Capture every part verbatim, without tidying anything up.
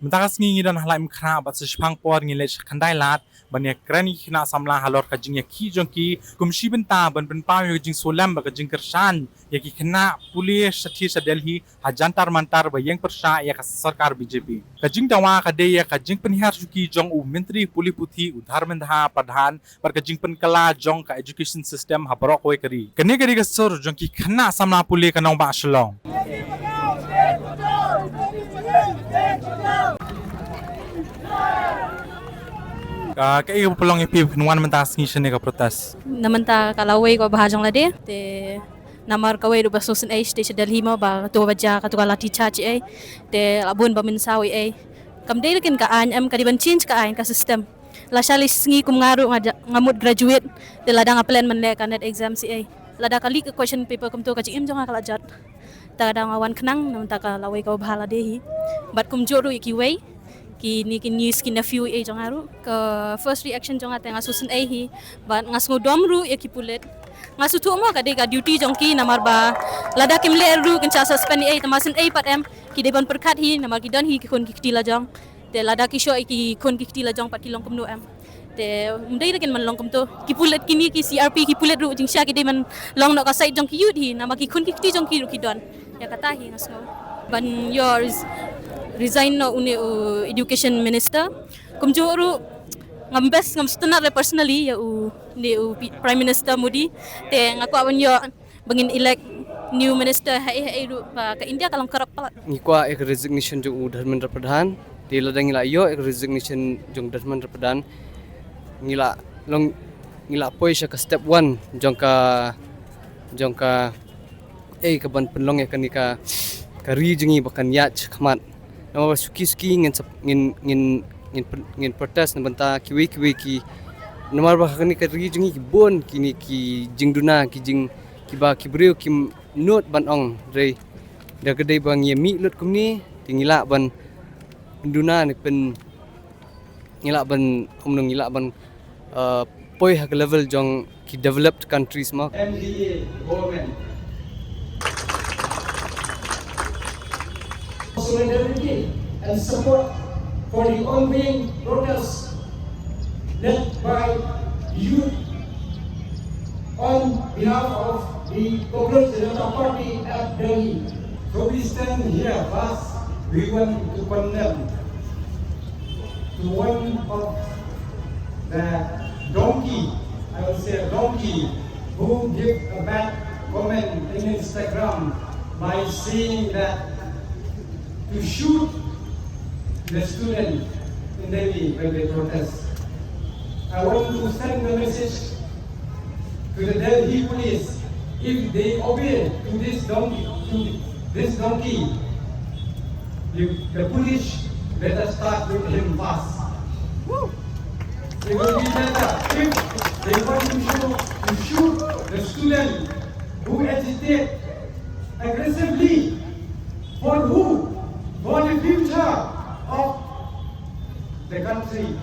Mynta ka sngi ngi don ha Laitumkhrah bad sa shiphang por ngi leit sha Khyndailad ban ïakren ïa ki khynnah samla halor ka jingïakhih jong ki kum shi bynta ban pynpaw ïa ka jingsulem bad ka jingkyrshan ïa ki khynnah pule shathie sha Delhi ha Jantar Mantar ba ïeng pyrshah ïa ka sorkar B J P. Ka jingdawa ka dei ïa ka jingpynhiar shuki jong u Myntri Pule Puthi u Dharmendra Pradhan bad ka jingpynkylla jong ka education system ha baroh kawei ka ri. Kane ka dei ka sur jong ki khynnah samla pule ka nongbah Shillong. Ka, kaei kaba pynlong ïa phi ban wan mynta ka sngi shane ka protest? Na mynta ka lawei kaba bha jong lade te namar kawei ruh ba sngewsynei sha Delhi mo ba kato ba jia kato ka lathi charge ei te la bun ba mynsaw ei. Kam dei lehken ka aiñ em, ka dei ban change ka aiñ ka system. Lashai lashisngi kum nga ruh nga ja, nga mut graduate te lada nga plan ban leh ka NET exam ei, lada ka leak ka question paper kumto ka jingim jong nga ka la jot. Te lada nga wan khnang na mynta ka lawei kaba bha lade hi. Bad kumjuh ruh ïa kiwei kine ki niece ki nephew ei jong nga ruh. Ka first reaction jong nga te nga sngewsynei hi bad nga sngewdom ruh ïa ki pulit. Nga sngewthuh mo ka dei ka duty jong ki namar ba lada kim leh ruh kin sa suspend ei, te ma sngewsynei pat em, ki dei ban pyrkhat hi namar ki don hi ki khun ki kti lajong. Te lada ki shoh ïa ki khun ki kti lajong pat ki long kumno em. Te ym dei lehken ban long kumto. Ki pulit kine ki C R P ki pulit ruh jingshisha ki dei ban long noh ka side jong ki youth hi namar ki khun ki kti jong ki ruh ki don. Ïa kata hi nga sngew. Ban ïoh res-, resign noh une u education minister. Kumjuh ruh ngam best, ngam sngewtynnat re personally ïa une u Pi-, Prime Minister Modi. Te nga kwah ban ïoh ba ngin elect new minister haei haei ruh ba ka India ka long corrupt palat. Ngi kwah ïa ka resignation jong u Dharmendra Pradhan. Te lada ngi la ïoh ïa ka resignation jong u Dharmendra Pradhan, ngi la long, ngi la poi sha ka step one jong ka, jong ka, eh, ka ban pynlong ïa kane ka, ka ri jong ngi ba kan ïaid shakhmat. Namar ba suki suki ngin sep-, ngin, ngin, ngin pr-, ngin protest na bynta kiwei kiwei ki. Namar ba ha kane ka ri jong ngi ki bun kine ki jingduna, ki jing, kiba ki briew kim nud ban ong, hynrei da ka dei ba ngi ïa mih lut kumne te ngi lah ban pynduna ne pyn, ngi lah ban, kumno, ngi lah ban, uh, poi ha ka level jong ki developed countries mo. M D A government. Solidarity and support for the ongoing protests led by youth on behalf of the Congress Janata Party at Delhi. So we stand here first, we want to condemn to one of the donkey, I will say a donkey, who give a bad comment in Instagram by saying that to shoot the student in Delhi when they protest. I want to send the message to the Delhi police, if they obey to this donkey, to this donkey, you, the police better start with him fast. It will be better if they want to shoot, to shoot the student who agitate aggressively. For who? For the future of the country.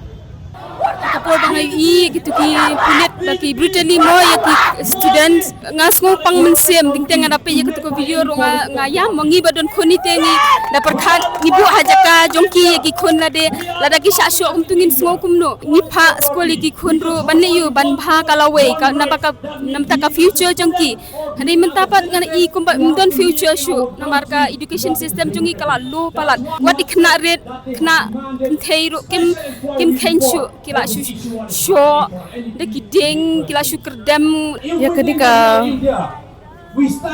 Ka por ba nga ïohi ïa kitu ki pulit ba ki brutally mo ïa ki students, nga sngew pang mynsiem. Teng teng nga da peit ïa kitu ki video ruh nga, nga ïam mo, ngi ba don khun ïa te ngi da pyrkhat, ngi buh ha jaka jong ki ïa ki khun lade, lada ki shah shoh kumtu ngin sngew kumno. Ngi phah skul ïa ki khun ruh ban leh ïa u, ban bha ka lawei, ka, namar ka, namar ka future jong ki. Hynrei mynta pat nga ïohi kumba ym don future shuh namar ka education system jong ngi ka la low palat. Wat ki khynnah rit, khynnah kynthei ruh kim, kim kheiñ shuh, ki la shu shoh da ki dieng, ki la shu kyrdem. Ïa kane ka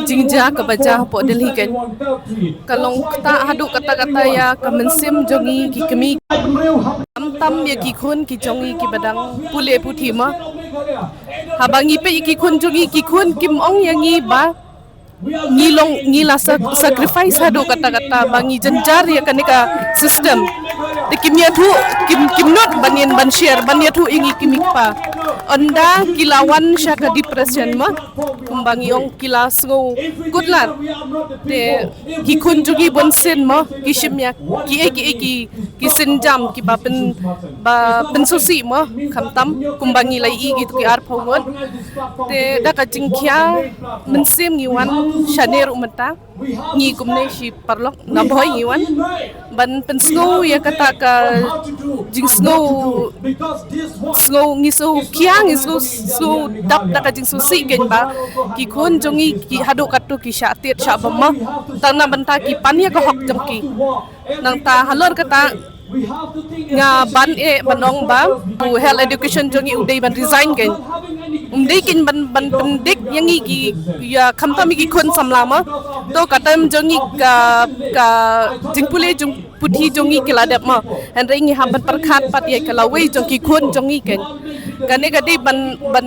jingjia kaba jia hapoh Delhi ka, ka long ktah haduh katta katta ïa ka mynsiem jong ngi ki kmie. Khamtam ïa ki khun ki jong ngi kiba dang pule puthi mo. Haba ngi peit ïa ki khun jong ngi, ki khun kim ong ïa ngi ba ngi long, ngi la sa-, sacrifice haduh katta katta ba ngi jynjar ïa kane ka system. Te kim ïathuh, kim, kim nud ban ïeng ban share, ban ïathuh ïa ngi ki kmie ki kpa. Ynda ki la wan sha ka depression mo, kumba ngi ong, ki la sngew kut lad. Te ki khun jong ngi bunsien mo ki shim ïa kiei kiei ki, ki sienjam kiba pyn, ba pynsngewsih mo, khamtam kumba ngi la ïohi kitu ki arphew ngut. Te da ka jingkhia mynsiem ngi wan shane ruh mynta. Ngi kumne shi paralok na Bhoi ngi wan ban pynsngew ïa kata ka jingsngew, sngew ngi sngew khia, ngi sngew, sngew dap da ka jingsngewsih kein ba ki khun jong ngi ki haduh katto ki shah tied shah bam ma, tang na bynta ki pan ïa ka hok jong ki. Nangta halor kata nga ban eh ban ong ba u health education jong ngi u dei ban resign kein. Um dei kein ban, ban pyndik ïa ngi ki, ïa khamtam ïa ki khun samla ma. To ka time jong ngi ka, ka jingpule jong puthi jong ngi ki la dep ma. Hynrei ngi hap ban pyrkhat pat ïa ka lawei jong ki khun jong ngi kein. Kane ka dei ban, ban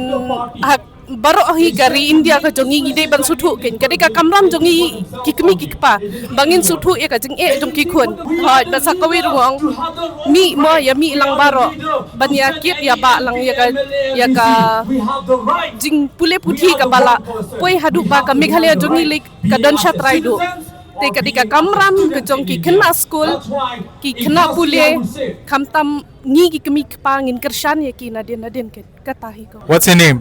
ha baroh hi ka ri India ka jong ngi ngi dei ban sngewthuh kein. Ka dei ka kamram jong ngi ki kmie ki kpa ba ngin sngewthuh ïa ka jingeh jong ki khun. Hooid, bad sa kawei ruh nga ong, mih mo, ïa mih lang baroh ban ïa kit ïa bah lang ïa ka, ïa ka jingpule puthi kaba la poi haduh ba ka Meghalaya jong ngi lei ka don shatrai duh. Te ka dei ka kamram ka jong ki khynnah skul, ki khynnah pule, khamtam ngi ki kmie ki kpa ngin kyrshan ïa ki nadien nadien kein. Kata hi ko. What's your name?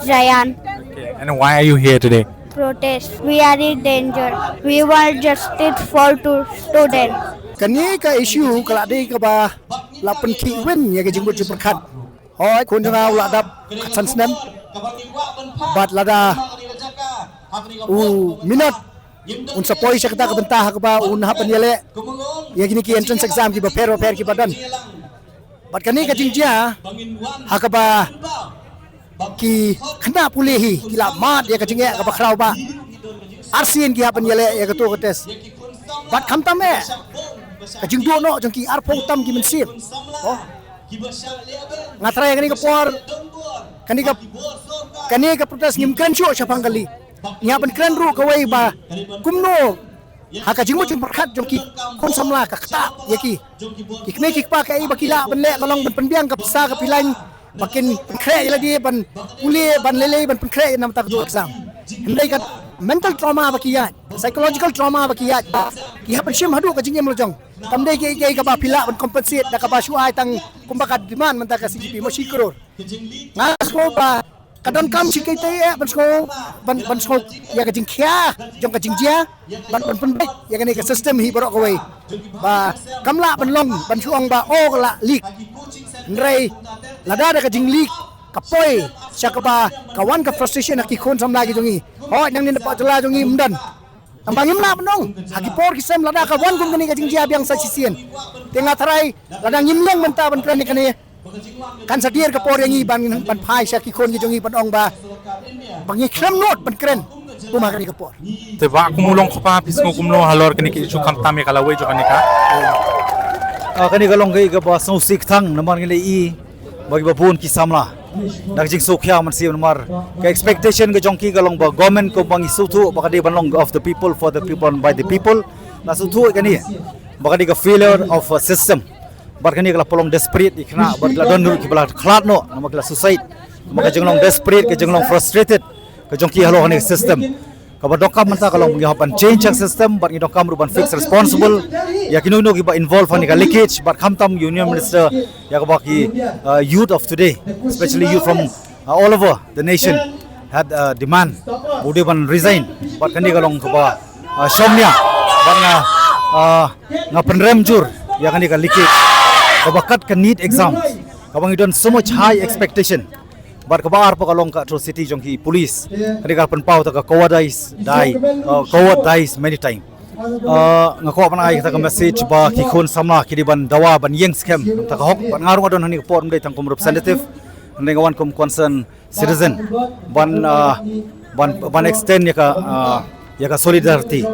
Zayan. Okay, and why are you here today? Protest. We are in danger. We want justice for two students. Kane ka issue ka la dei kaba la pynkhih win ïa ka jingmut jingpyrkhat. Hooid, khun jong nga u la dap khatsan snem. Bad lada u minot un sa poi sha kata ka bynta ha kaba un hap ban ïaleh ïa kine ki entrance exam kiba pher ba pher kiba don. Bad kane ka jingjia ha kaba ki khynnah pule hi ki la mad ïa ka jingeh kaba khraw ba arsien ki hap ban ïaleh ïa kato ka test. Bad khamtam eh ka jingduh noh jong ki arphew tam ki mynsiem. Oh. Nga tharai kane ka por, kane ka, kane ka protest ngim kren shuh shaphang ka league. Ngi hap ban kren ruh kawei ba kumno ha ka jingmut jingpyrkhat jong ki khun samla ka ktah ïa ki. Ki kmie ki kpa kaei ba ki lah ban leh, ka long ban pynbiang ka pisa ka pilain ba kin pynkhreh ïa lade ban pule, ban lei lei ban pynkhreh ïa namar ka exam. Hynrei ka mental trauma ba ki ïaid, psychological trauma ba ki ïaid, ki hap ban shim haduh ka jingim la jong. Kam dei kiei kiei kaba phi lah ban compensate da kaba shu ai tang kumba ka demand mynta ka C G P mo shi klur. Nga sngew ba ka donkam shi kaei kaei eh ban sngew, ban, ban sngew ïa ka jingkhia jong ka jingjia, ban, ban pynbeit ïa kane ka system hi baroh kawei. Ba kam lah ban long ban shu ong ba oh ka la leak. Hynrei lada da ka jingleak ka poi sha kaba ka wan ka frustration ha ki khun samla ki jong ngi. Hooid, nangne na poh jylla jong ngi ym don. Tang ba ngim lah ban ong ha ki por ki sem lada ka wan kum kane ka jingjia biang sa shisien. Te nga tharai lada ngim long mynta ban kren ïa kane, kan sa dier ka por ïa ngi ban, ban phai sha ki khun ki jong ngi ban ong ba, ba ngi khlem nud ban kren kum ha kane ka por. Te ba kum u long kpa, phi sngew kumno halor kane ka issue khamtam ïa ka lawei jong kane ka? Ah, kane ka long kaei kaba sngewsih tang namar ngi la i ba kiba bun ki samla da ka jingsngewkhia mynsiem namar ka expectation ka jong ki ka long ba government kumba ngi sngewthuh ba ka dei ban long of the people, for the people and by the people. La sngewthuh kane ba ka dei ka failure of a system. Bad kane ka la pynlong desperate ïa ki khynnah bad la don ruh kiba la khlad noh namar ki la suicide. Namar ka jinglong desperate, ka jinglong frustrated ka jong ki halor kane ka system. Kaba donkam mynta ka long ngi hap ban change ka system bad ngi donkam ruh ban fix responsible ïa kino kino kiba involve ha kane ka leakage bad khamtam Union Minister ïa kaba ki, uh, youth of today, especially youth from, uh, all over the nation had, uh, demand u dei ban resign. Bad kane ka long kaba, uh, shongnia bad nga, uh, nga pynrem jur ïa kane ka leakage kaba kat ka NEET exam kaba ngi don so much high expectation. Bad kaba ar pat ka long ka atrocity jong ki police. Kane ka pynpaw ta ka cowardice die, uh, cowardice many time. Uh, nga kwah ban ai kata ka message ba ki khun samla ki dei ban dawa ban ïeng skhem ta ka hok. Bad nga ruh nga don hangne ka por ym dei tang kum representative, hynrei nga wan kum concern citizen ban, uh, ban, ban extend ïa ka, uh, ïa ka solidarity.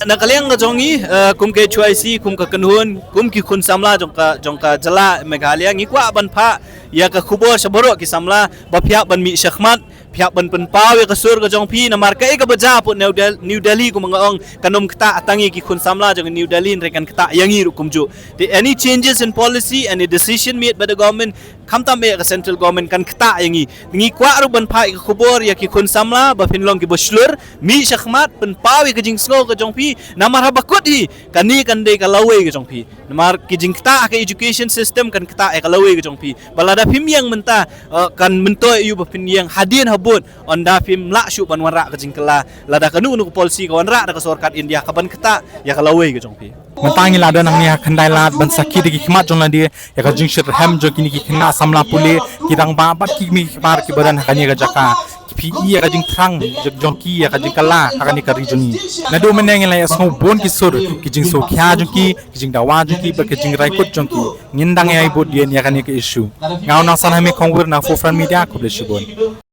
Na ka liang ka jong ngi, eh, kum ka H Y C, kum ka kynhun, kum ki khun samla jong ka, jong ka jylla Meghalaya, ngi kwah ban phah ïa ka khubor sha baroh ki samla ba phi hap ban mih shakhmat, phi hap ban pynpaw ïa ka sur ka jong phi namar kaei kaba jia pat New Del-, New Delhi, kum nga ong, kan ym ktah tang ïa ki khun samla jong New Delhi, hynrei kan ktah ïa ngi ruh kumjuh. The, any changes in policy, any decision made by the government, Khamtam eh ka central government kan ktah ïa ngi. Ngi kwah ruh ban phah ïa ka khubor ïa ki khun samla ba phin long kiba shlur, mih shakhmat, pynpaw ïa ka jingsngew ka jong phi. Namar haba kut hi, kane kan dei ka lawei ka jong phi. Namar ki jingktah ka education system kan ktah ïa ka lawei ka jong phi. Ba lada phim ïeng mynta, eh, kan myntoi ïa u ba phin ïeng hadien habud, ynda phim lah shuh ban wanrah ka jingkylla. Lada kano kano ka policy ka wanrah da ka sorkar India ka ban ktah ïa ka lawei ka jong phi. Mynta ngi la don hangne ha Khyndailad ban sakhi da ki khmat jong lade ïa ka jingshitrhem jong kine ki khynnah samla pule, ki rangbah bad ki kmie ki kmar kiba don ha kane ka jaka. Ki phi ïa ka jingthrang jong ki ïa ka jingkylla ha kane ka ri jong ngi. Naduh mynne ngi la ïa sngew bun ki sur, ki jingsngewkhia jong ki, ki jingdawa jong ki bad ki jingrai kut jong ki. Ngin dang ïa bud ïa kane ka issue. Nga u Nongsan Hame Khongwir na Forefront Media, khublei shibun.